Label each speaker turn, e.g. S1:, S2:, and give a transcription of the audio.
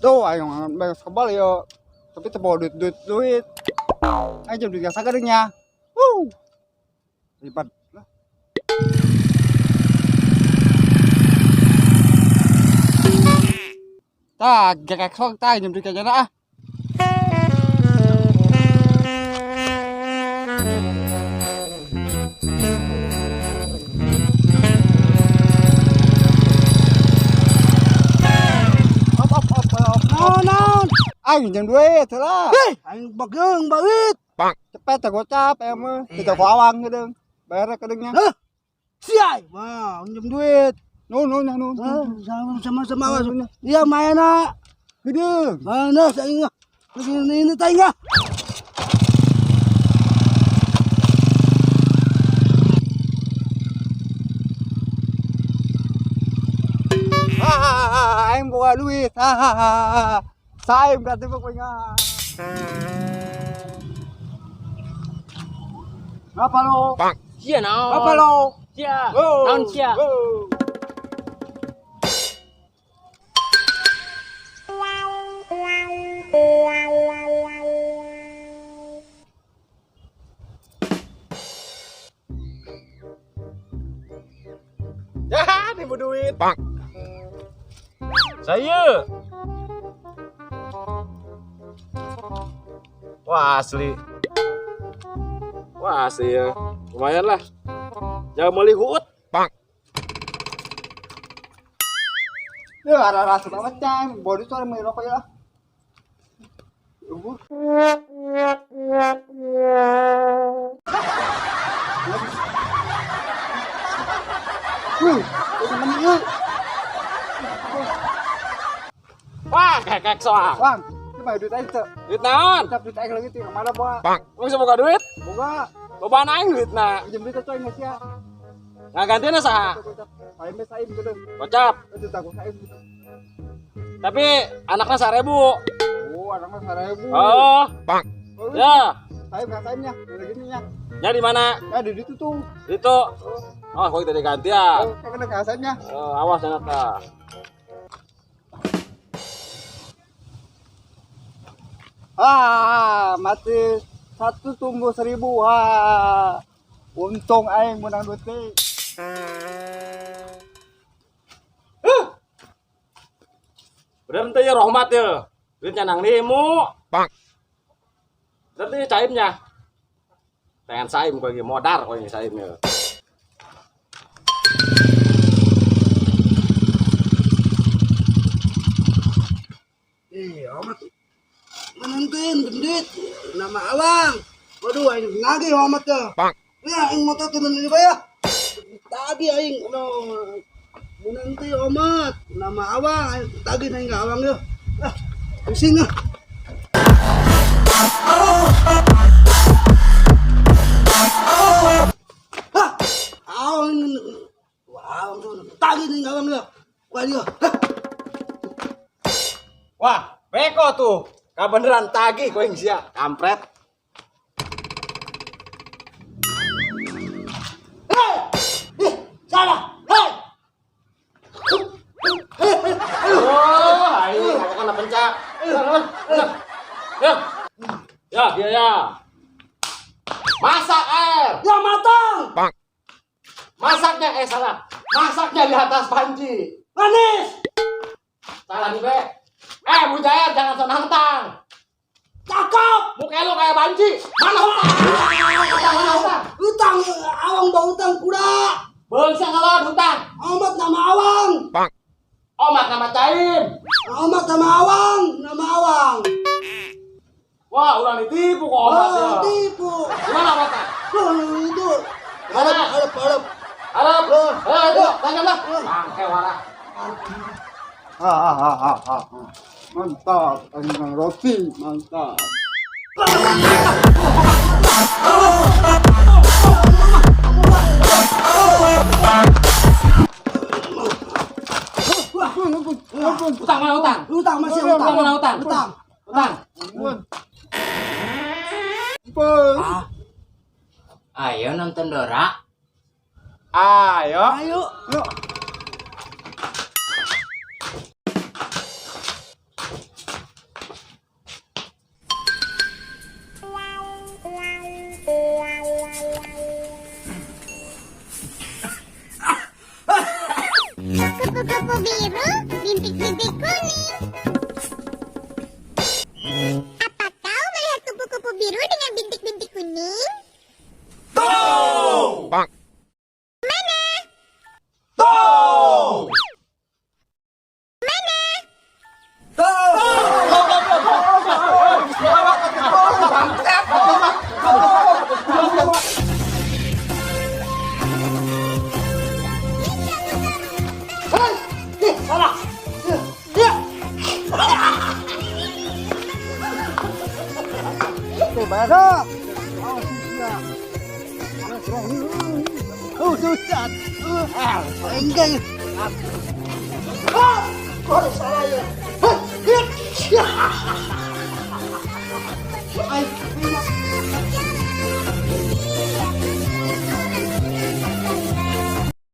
S1: Tuh aing beres kebal yo. Tapi teu bawa duit duit duit. Aing jam duit sagarnya. Wuh. Lipat. Lah. Tah, gekek sok tah jam duit kayaknya ah. Op op op op.
S2: Naon naon?
S1: Aing jam duit lah.
S2: Hei, aing bageung bawit.
S1: Cepet teh gocap aya mah. Kita ku awang geudeung. Bayar kedeungnya.
S2: Hah? Siai, wah, minjem duit.
S1: Nun nun nun.
S2: Hah, sama sama sama. Iya, mana?
S1: Geudeung.
S2: Mana saya ingat. Ini ini teh ingat.
S1: Hahaha, aing boga duit. Hahaha. Saim berarti pokoknya. Apa lo?
S3: Sia naon?
S1: Apa lo?
S3: Sia.
S1: Oh.
S3: Naon sia?
S1: Oh.
S4: Ya, nipu duit. Saya. Wah, asli. Wah, asli ya. Lumayan lah. Jangan beli huut.
S1: Ya ada rasa banget cang. Body tuh ada rokok ya lah. Ubuh. Wih, temen yuk.
S4: Wah, kekek soang.
S1: Bang, ini mah duit aing teu.
S4: Duit naon?
S1: Ucap duit aing lagi tuh kemana bawa?
S4: Lu bisa buka duit?
S1: Boga,
S4: Lobaan aing duitna.
S1: pinjam duit coy nggak sia.
S4: Nah, gantinya saha?
S1: Saim be saim gitu.
S4: Gocap.
S1: Itu tak saim gitu.
S4: Tapi anaknya 1000.
S1: Oh, anaknya 1000.
S4: Oh,
S1: Oh,
S4: ya.
S1: Saim nggak saimnya, udah gini ya.
S4: Ya di mana?
S1: Ya di situ tuh.
S4: Itu. Oh, kok kita digantian.
S1: Oh, kok kena nggak saimnya?
S4: Oh, awas anaknya.
S1: Ah, mati satu tumbuh 1000. Ah, untung aing menang duit teh.
S4: Bener ente ya rahmat ya. Duitnya nang limu. Bener ya caimnya. Pengen saim kok iki modar kok ini saimnya.
S2: Eh, amat. Menentuin duit nama Awang. Waduh, aing nagih amat ya. Ya, aing motor tuh juga ya. Tadi aing no menanti omat nama Awang, aing tagih aing ka Awang ya. Ah, pusing ah. Ah, Awang, wah, Awang tuh tagih aing ka Awang ya. Wah dia. Ah.
S4: Wah, beko tuh. Kabeneran tagih kowe sia, kampret.
S2: Hei! Eh, salah. Hei!
S4: Oh, ayo, aku kena pencak. Ya. Ya, dia ya. Masak air.
S2: Ya matang.
S4: Masaknya salah. Masaknya di atas panci.
S2: Manis.
S4: Salah nih, Be. Mujair jangan senang-tang.
S2: Cakep.
S4: Muka lu kayak banci. Mana hutang? Hutang mana hutang?
S2: Utang, Awang bawa utang kuda.
S4: Bangsa kalau hutang.
S2: Omat nama Awang.
S4: Omat nama Caim.
S2: Omat nama Awang, nama Awang.
S4: Wah, udah ditipu kok omat ya.
S2: Oh, tipu.
S4: Gimana omatnya?
S2: Loh, itu.
S4: Gimana?
S2: Harap, harap, harap.
S4: Harap. Itu, tanya lah. Bangke warah.
S1: Hahaha. Mantap, aing roti, mantap.
S4: Utang mana utang?
S2: Utang masih utang.
S4: Utang mana utang?
S2: Utang.
S4: Utang.
S1: Ampun. Ampun.
S2: Ah,
S3: Ayo nonton Dora.
S4: Ayo.
S2: ayo.
S1: Yuk.
S5: Biru, bintik-bintik kuning. Apa kau melihat kupu-kupu biru dengan bintik-bintik kuning? Mana? Mana?
S2: Hei, ih, salah. Ya.
S1: Oke, bayar dah. Oh, sia.
S2: Oh, sudah. Ah, enggak. Ah, kok salah ya? Hei, ya.